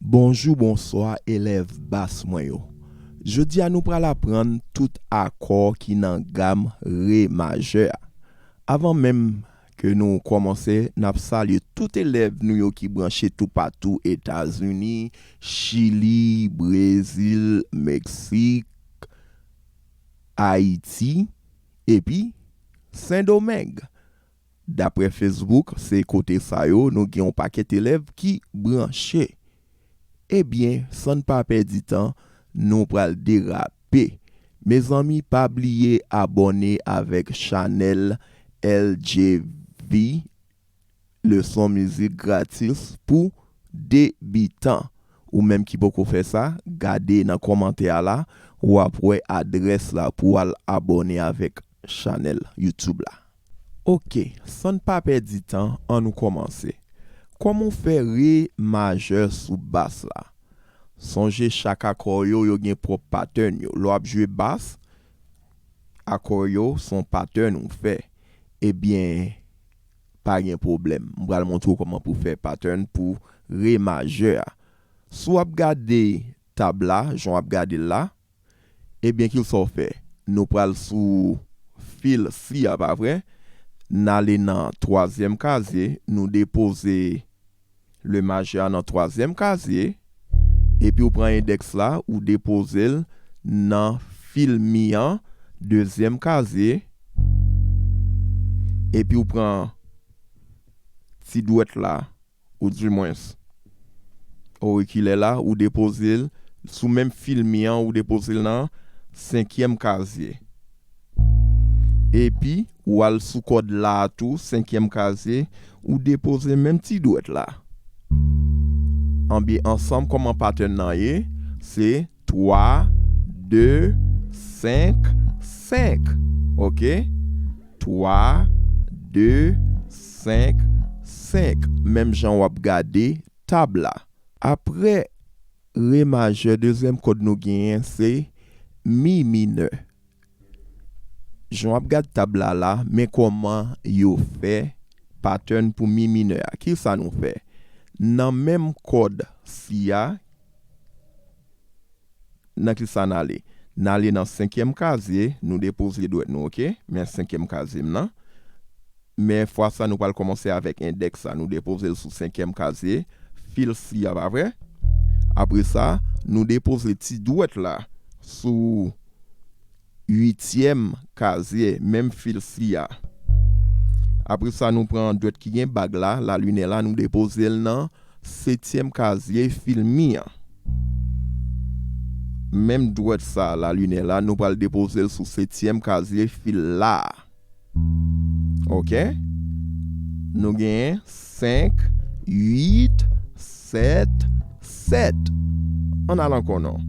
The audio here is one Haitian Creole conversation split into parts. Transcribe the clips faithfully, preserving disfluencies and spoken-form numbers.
Bonjou, bonswa, elèv bas mwen yo. Jodi a, nou pral aprann tout akò ki nan gam re majè a. Avan menm ke nou kòmanse, n ap salye tout elèv nou yo ki branche toupatou Etazini, Chili, Brezil, Meksik, Ayiti, epi Sendomeng. Daprè Facebook, se kote sa yo nou gen yon pakèt elèv ki branche. Ebyen, san n pa pèdi tan, nou pral derape. Mezanmi, pa bliye abòne avèk chanèl L J V, leson mizik gratis pou debitan. Ou menm ki poko fè sa, gade nan kòmantè a la, w ap wè adrès la pou w al abòne avèk chanèl YouTube la. Oke, san n pa pèdi tan, ann nou kòmanse. Kòman w fè re majè sou bas la? Sonje chak akò yo, yo gen pwòp pattern yo. Lè w ap jwe bas, akò yo se yon pattern ou fè. Ebyen, pa gen pwoblèm. M pral montre w kòman pou w fè pattern pou re majè a. Si w ap gade tab la, jan w ap gade l la, ebyen, kisa w fè? Nou pral sou fil si a, pa vre? N ale nan twazyèm kazye, nou depoze le majè a nan twazyèm kazye, epi w pran endèks la, ou depoze l nan fil mi an, dezyèm kazye, epi w pran ti dwèt la, ou dimwens, orikilè la, ou depoze l sou menm fil mi an, ou depoze l nan senkyèm kazye. Epi, ou al sou kòd la a tou, senkyèm kazye, ou depoze menm ti dwèt la. Anbyen, ansanm, kòman pattern nan ye, se twa, de, senk, senk. Oke? Twa, de, senk, senk. Menm jan w ap gade tab la. Apre re majè, dezyèm kòd nou genyen se mi minè. Jan w ap gad tab la la, men kòman yo fè pattern pou mi minè a. Kisa nou fè? Nan menm kòd si a, nan kisa n ale? N ale nan senkyèm kazye, nou depoze dwèt nou, oke? Men senkyèm kazye m nan. Men fwa sa, nou pral kòmanse avèk endèks la. Nou depoze l sou senkyèm kazye, fil si a, pa vre? Apre sa, nou depoze ti dwèt la sou uityèm kazye, menm fil si a. Apre sa, nou pran dwèt ki gen bag la, lalinè la, nou depoze l nan setyèm kazye, fil mi an. Menm dwèt sa, lalinè la, nou pral depoze l sou setyèm kazye, fil la a. Oke? Nou genyen senk, uit, sèt, sèt. Ann al ankò non.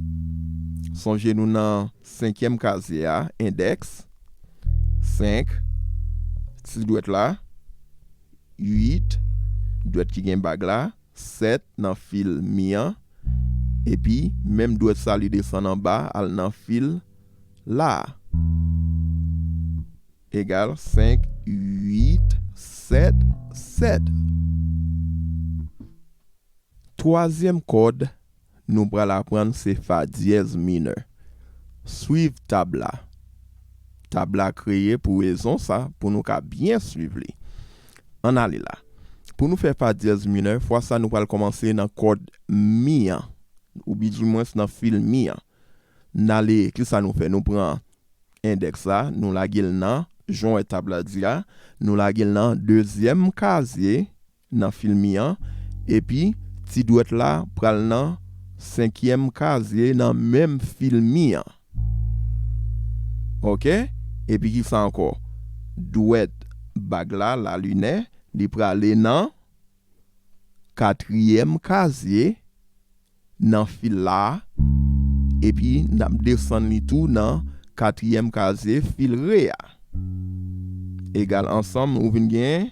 Sonje nou nan senkyèm kazye a, endèks. Senk, ti dwèt la. Uit, dwèt ki gen bag la. Sèt nan fil mi an. Epi, menm dwèt sa li desann anba, al nan fil la a. Egal senk, uit, sèt, sèt. Twazyèm kòd nou pral aprann se fa dyèz minè. Swiv tab la. Tab la kreye pou rezon sa, pou nou ka byen swiv li. Ann ale la. Pou nou fè fa dyèz minè, fwa sa nou pral kòmanse nan kòd mi an, oubyen dimwens nan fil mi an. N ale, kisa nou fè? Nou pran endèks la, nou lage l nan, jan w wè tab la di a, nou lage l nan dezyèm kazye nan fil mi an, epi ti dwèt la pral nan senkyèm kazye nan menm fil mi an. Oke? Epi kisa ankò? Dwèt bag la, lalinè, li prale nan katriyèm kazye nan fil la a, epi n ap desann li tou nan katriyèm kazye fil re a. Egal ansanm, ou vin gen,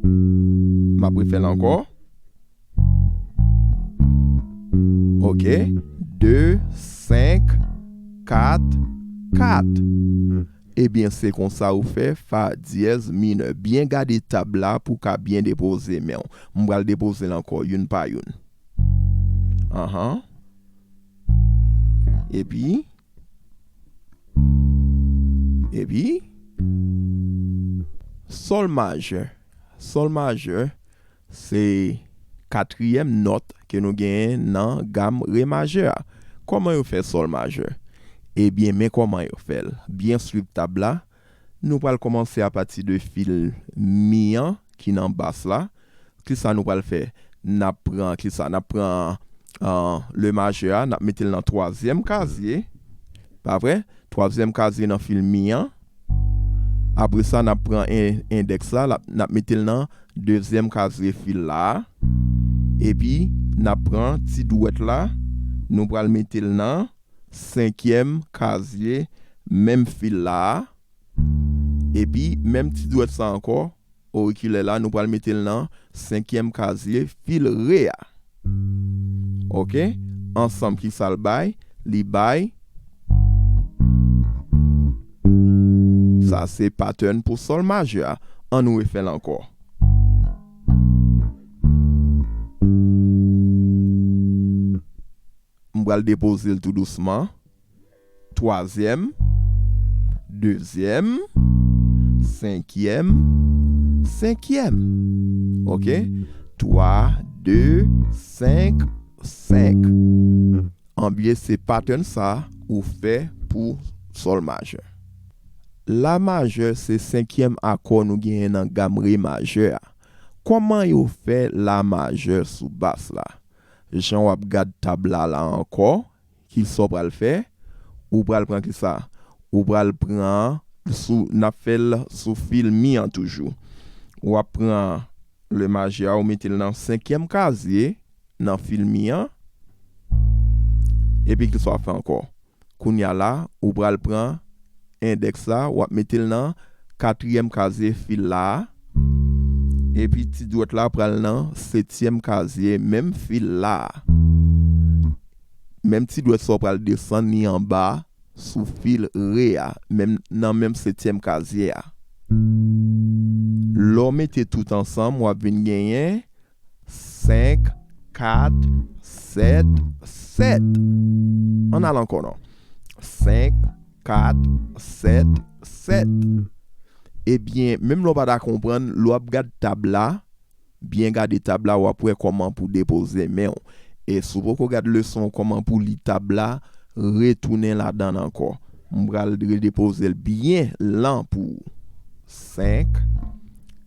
m ap refè l ankò. Oke, de, senk, kat, kat. Ebyen, se konsa ou fè fa dyèz minè. Byen gade tab la pou w ka byen depoze men w. M pral depoze l ankò, youn pa youn. Anhan. Epi, epi, sòl majè. Sòl majè, se katriyèm nòt ke nou genyen nan gam re majè a. Kòman yo fè sòl majè? Ebyen, men kòman yo fè l. Byen swiv tab la. Nou pral kòmanse apati de fil mi an ki nan bas la. Kisa nou pral fè? N ap pran kisa? N ap pran, ah, le majè a, n ap mete l nan twazyèm kazye. Pa vre? Twazyèm kazye nan fil mi an. Apre sa, n ap pran en-, endèks la, l ap, n ap mete l nan dezyèm kazye fil la a. Epi, n ap pran ti dwèt la, nou pral mete l nan senkyèm kazye menm fil la a. Epi, menm ti dwèt sa ankò, orikilè la, nou pral mete l nan senkyèm kazye fil re a. Oke? Ansanm, kisa l bay? Li bay. Sa se patèn pou sòl majè a. Ann nou refè l ankò. M pral depoze l tou dousman. Twazyèm, dezyèm, senkyèm, senkyèm. Oke? Twa, de, senk, senk. Anbyen, se patèn sa ou fè pou sòl majè. La majè se senkyèm akò nou genyen nan gam re majè a. Kòman yo fè la majè sou bas la? Jan w ap gad tab la la ankò, kisa w pral fè? Ou pral pran kisa? Ou pral pran sou, n ap fè l sou fil mi an toujou. W ap pran le majè a, ou mete l nan senkyèm kazye nan fil mi an. Epi kisa w ap fè ankò? Kounye a la, ou pral pran endèks la, w ap mete l nan katriyèm kazye fil la a. Epi ti dwèt la pral nan setyèm kazye menm fil la a. Menm ti dwèt sa w pral desann li anba sou fil re a, menm, nan menm setyèm kazye a. Lè w mete tout ansanm, w ap vin genyen senk, kat, sèt, sèt. Ann al ankò non. Senk, kat, sèt, sèt. Ebyen, menm lè w pa ta konprann, lè w ap gad tab la, byen gade tab la, w ap wè kòman pou depoze men w. E si w poko gad leson kòman pou li tab la, retounen ladan l ankò. M pral redepoze l byen lan pou ou. Senk,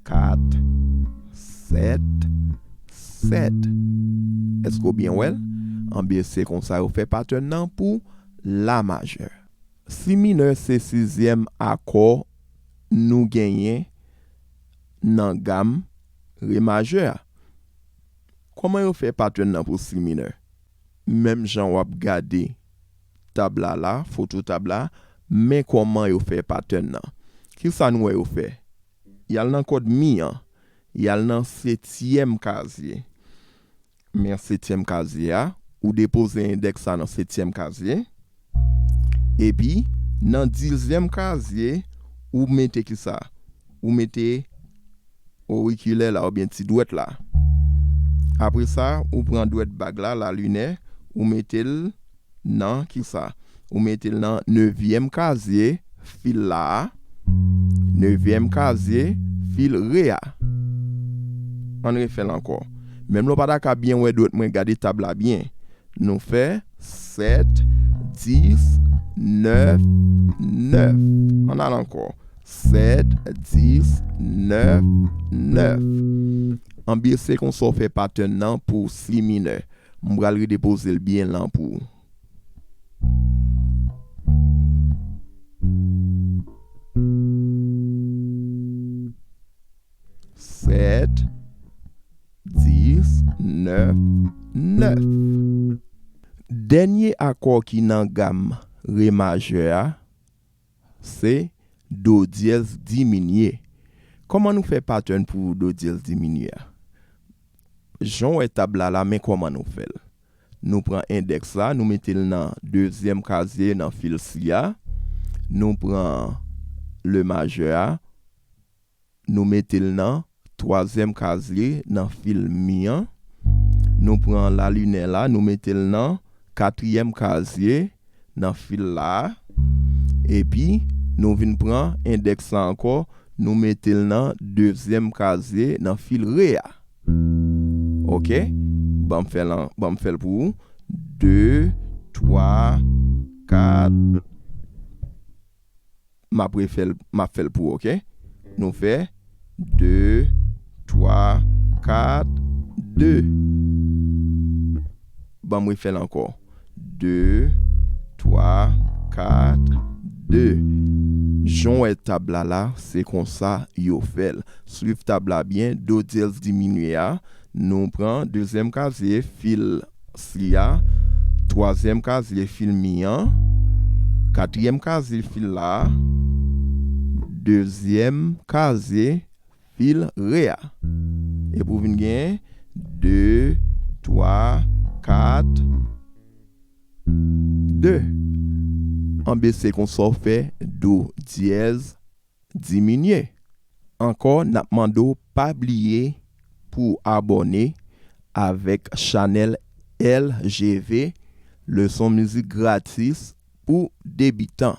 kat, sèt, sèt. Èske w byen wè l? Anbyen, se konsa yo fè patèn nan pou la majè. Si minè se sizyèm akò nou genyen nan gam re majè a. Kòman yo fè patèn nan pou si minè? Menm jan w ap gade tab la la, foto tab la, men kòman yo fè patèn nan. Kisa nou wè yo fè? Y al nan kòd mi an, y al nan setyèm kazye. Men setyèm kazye a, ou depoze endèks sa nan setyèm kazye. Epi, nan dizyèm kazye, ou mete kisa? Ou mete orikilè la oubyen ti dwèt la. Apre sa, ou pran dwèt bag la, la linè, ou mete l nan kisa? Ou mete l nan nevyèm kazye fil la a, nevyèm kazye fil re a. Ann refè l ankò. Menm lè w pa ta ka byen wè dwèt mwen, gade tab la byen. Nou fè sèt, dis, nèf, nèf. Ann al ankò. Sèt, dis, nèf, nèf. Anbyen, se konsa w fè patèn nan pou si minè. M pral redepoze l byen lan pou ou. Sèt, dis, nèf, nèf. Dènye akò ki nan gam re majè a, se do dyèz diminye. Kòman nou fè patèn pou do dyèz diminye a? Jan w wè tab la la, men kòman nou fè l. Nou pran endèks la, nou mete l nan dezyèm kazye nan fil si a. Nou pran le majè a, nou mete l nan twazyèm kazye nan fil mi an. Nou pran la linè la, nou mete l nan katriyèm kazye nan fil la a. Epi, nou vin pran endèks la ankò, nou mete l nan dezyèm kazye nan fil re a. Oke? Ban m fè l an, ban m fè l pou ou. De, twa, kat. M ap refè l, m ap fè l pou ou, oke? Nou fè de, twa, kat, de. Ban m refè l ankò. De, twa, kat, de. Jan w wè tab la la, se konsa yo fè l. Swiv tab la byen, do dyèz diminye a. Nou pran dezyèm kazye fil si a, twazyèm kazye fil mi an, katriyèm kazye fil la, dezyèm kazye fil re a. Epi w vin gen de, twa, kat, de. Anben se konsa w fè do dyèz diminye. Ankò, n ap mande w pa bliye pou w abòne avèk chanèl L G V, leson mizik gratis pou debitan.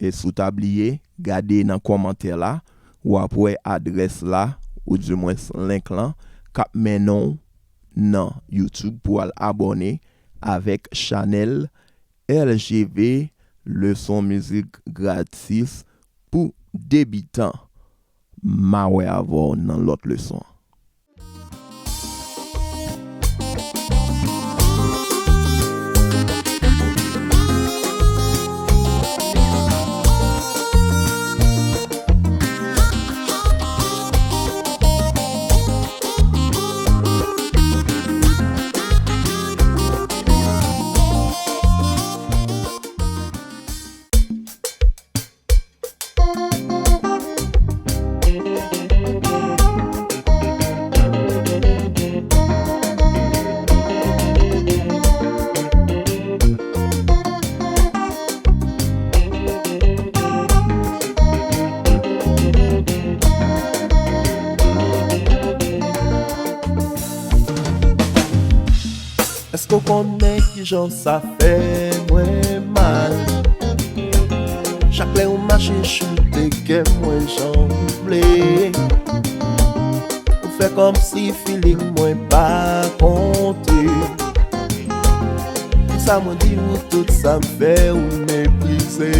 E si w ta bliye, gade nan kòmantè la, w ap wè adrès la, oudimwens link lan, k ap mennen w nan YouTube pou w al abòne avèk chanèl L G V, leson mizik gratis pou debitan. M a wè avè w nan lòt leson an. Èske w konnen kijan sa fè mwen mal? Chak lè w mache choute kè mwen jan w vle. Ou fè kòmsi feeling mwen pa konte. Pou sa mwen di w tout sa m fè ou meprize.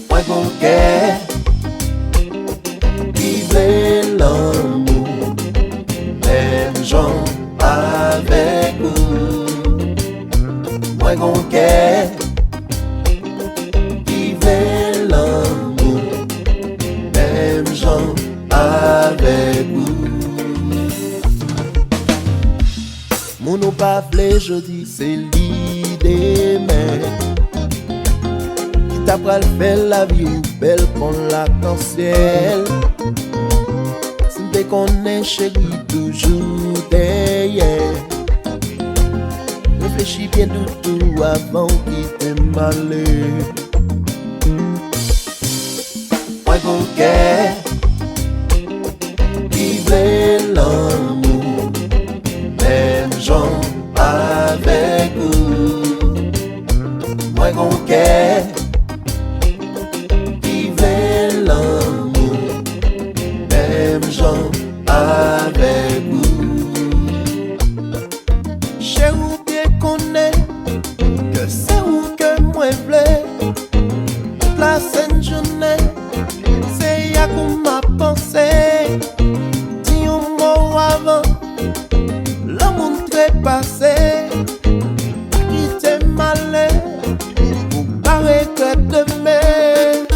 Mwen gon kè ki vle lanmou menm jan avèk ou. Mwen gon kè ki vle lanmou menm jan avèk ou. Moun ou pa vle jodi, se li demen. Ki ta pral fè lavi ou bèl kon lakansyèl. Si m te konnen cheri toujou dèyè. Reflechi byen doudou avan w kite m ale. Mwen gon kè ki vle lanmou menm jan avèk ou. Mwen gon kè ki vle lanmou menm jan avèk ou. Cheri, ou byen konnen ke se ou ke mwen vle. Tout la senn jounen, se ak ou m ap panse. Di yon mo avan, lanmou m trepase. Pa kite m ale, pou pa regrèt demen.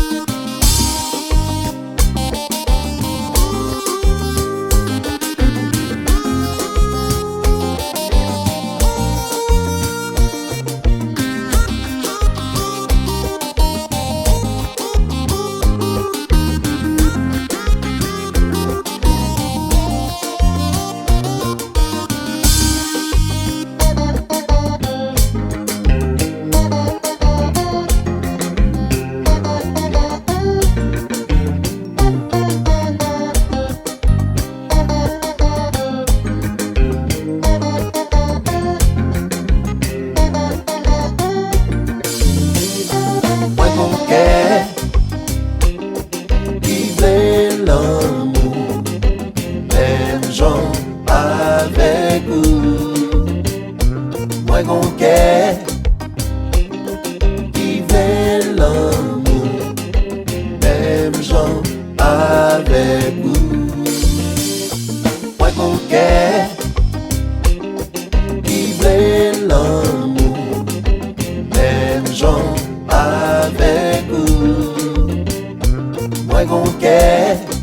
gon kè.